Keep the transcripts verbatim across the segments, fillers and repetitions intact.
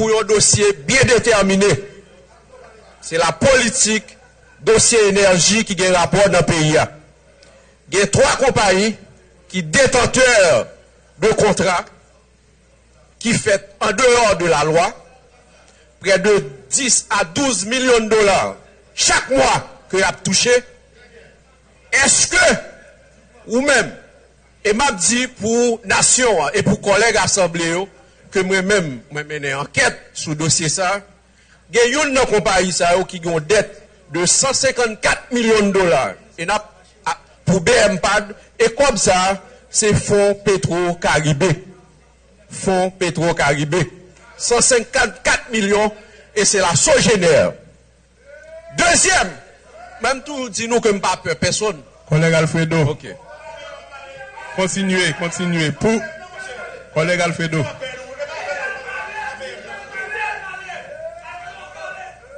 pou yon dosye byen detèmine. Se la politik dosye enèji ki gen rapò nan peyi a. Gen twa konpayi ki detantè de kontra ki fèt an deyò de la lwa, prè de dis a douz milyon dola chak mwa ke y ap touche. Èske ou menm, e m ap di pou nasyon an e pou kòlèg asanble yo, ke mwen menm, mwen mennen ankèt sou dosye sa a, gen youn nan konpayi sa yo ki gen yon dèt de san senkannkat milyon dola, e n ap, a, pou B M pad, e kòb sa a, se Fon Petro Karibe. Fon Petro Karibe. San senkannkat milyon, e se la Sogener. Dezyèm, mwen m toujou di nou ke m pa pè pèsonn. Kòlèg Alfredo. Ok. Kontinye, kontinye. Pou kòlèg Alfredo.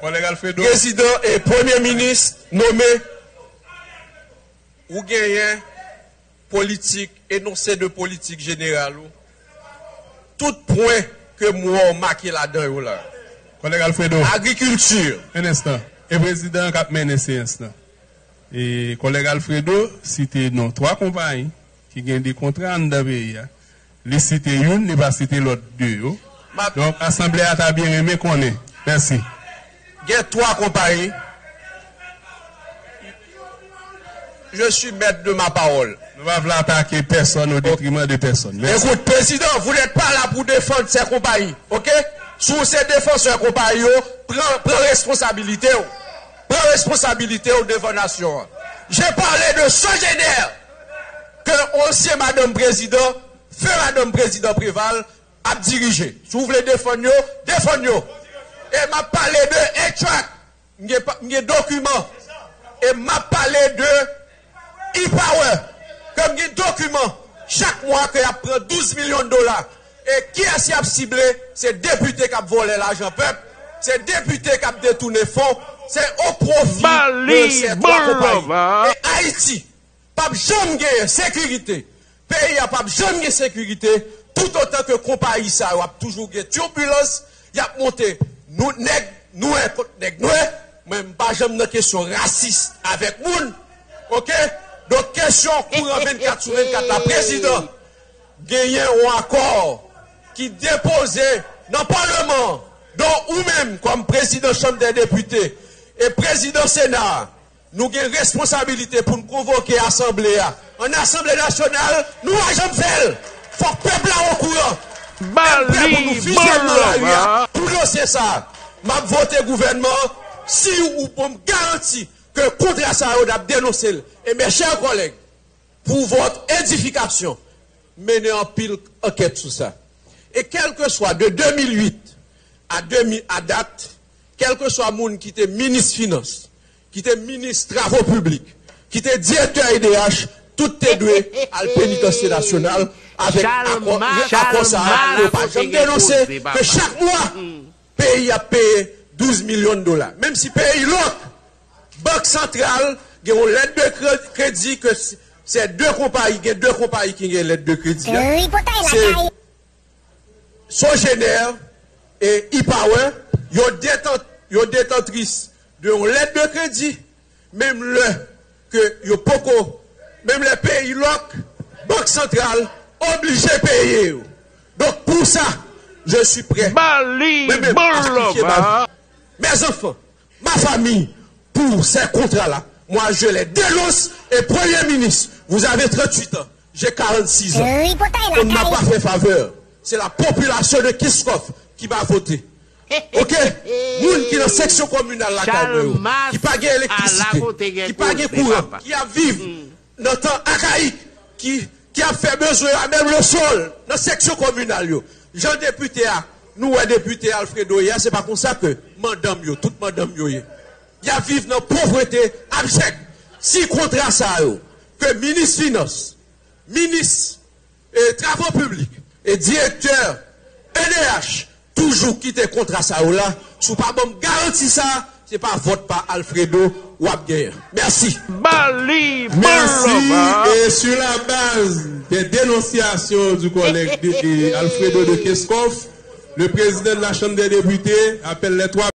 Kòlèg Alfredo. Prezidan e premye minis nome, ou genyen politik, enonse de politik jeneral ou, tout pwen ke m wè w make ladan yo la. Kòlèg Alfredo. Agrikilti. Un instant. E prezidan an k ap mennen seyans lan. E kòlèg Alfredo site non twa konpayi ki gen de kontra anndan peyi a. Li site youn, li pa site lòt de yo. M ap Donk, asanble a ta byen renmen konnen. Mèsi. Gen twa konpayi. Je suis maître de ma parole. Nou pa vle atake pèsonn o detriman de pèsonn. Mèsi. Écoute, président, vous n'êtes pas là pour défendre ces compagnies, ok? Si w se defansè konpayi yo, pran, pran responsabilite w. Pran responsabilite w devan nasyon an. J'ai parlé de Sogener, ke ansyen madanm prezidan, feu madanm prezidan Préval, ap dirije. Si w vle defann yo, defann yo. E m ap pale de A-Track. M gen pa, m gen dokiman. E m ap pale de E-Power. Ke m gen dokiman. Chak mwa ke y ap pran douz milyon dola. E kiyès y ap sible? Se depite k ap vòlè lajan pèp. Se depite k ap detounen fon. Se o pwofi de ces trois compagnies. E Ayiti p ap janm genyen sekirite. Peyi a p ap janm gen sekirite toutotan ke konpayi sa yo ap toujou gen tibilans, y ap monte nou nèg nwè kont nèg nwè. Mwen, m pa janm nan kesyon rasis avèk moun. Oke? Donk, kesyon kouran vennkat sou vennkat la, prezidan, genyen yon akò ki depoze nan Palman an, donk ou menm kòm prezidan Chanm dè Depite e prezidan Sena a, nou gen responsabilite pou n konvoke asanble a. An Asanble Nasyonal, nou pa janm fè l. Fòk pèp la okouran. E m prè pou nou fizye l nan lari a pou dosye sa a. M ap vote gouvènman an si ou ban m garanti ke kontra sa yo n ap denonse l. Et mes chers collègues, pour votre édification, mennen anpil ankèt sou sa. E kèlkeswa de de mil uit a de mil, a dat, kèlkeswa moun ki te minis finans, ki te minis travo piblik, ki te direktè E D H, tout te dwe al Penitansye Nasyonal avèk akò, akò sa a. Yo pa janm denonse ke chak mwa, peyi ap peye douz milyon dola. Menm si peyi lòk, Bank Santral gen yon lèt de kre-, kredi ke s-, se de konpayi, gen de konpayi ki gen lèt de kredi a. Se Sogener e E-Power, yo detan-, yo detantris de yon lèt de kredi. Menm lè ke yo poko, menm lè peyi lòk, Bank Santral oblije peye yo. Donk, pou sa, je suis prêt. Mwen menm, m ap sakrifye ma vie, mes enfants, ma famille, pour ces contrats-là. Moi, je les dénonce. Et Premier ministre, vous avez trente-huit ans, j'ai quarante-six ans. On ne m'a pas fait faveur. C'est la population de Kenskòf qui m'a voté. Oke? Moun ki nan seksyon kominal lakay mwen yo, ki pa gen elektrisite, ki pa gen kouran, ki ap viv nan tan akayik, ki, ki ap fè bezwen yo a menm le sol nan seksyon kominal yo. Jan depite a, nou wè depite Alfredo ye a, se pa konsa ke madanm yo, tout madanm yo ye. Y ap viv nan povrete abjèk. Si kontra sa yo, ke minis finans, minis e travo piblik e direktè E D H toujou kite kontra sa yo la. Si w pa ban m garanti sa, se pa vòt pa Alfredo w ap genyen. Mèsi. Mèsi. Et sur la base des dénonciations du collègue de, et Alfredo de Kenskòf, Le président de la Chambre des députés appelle les trois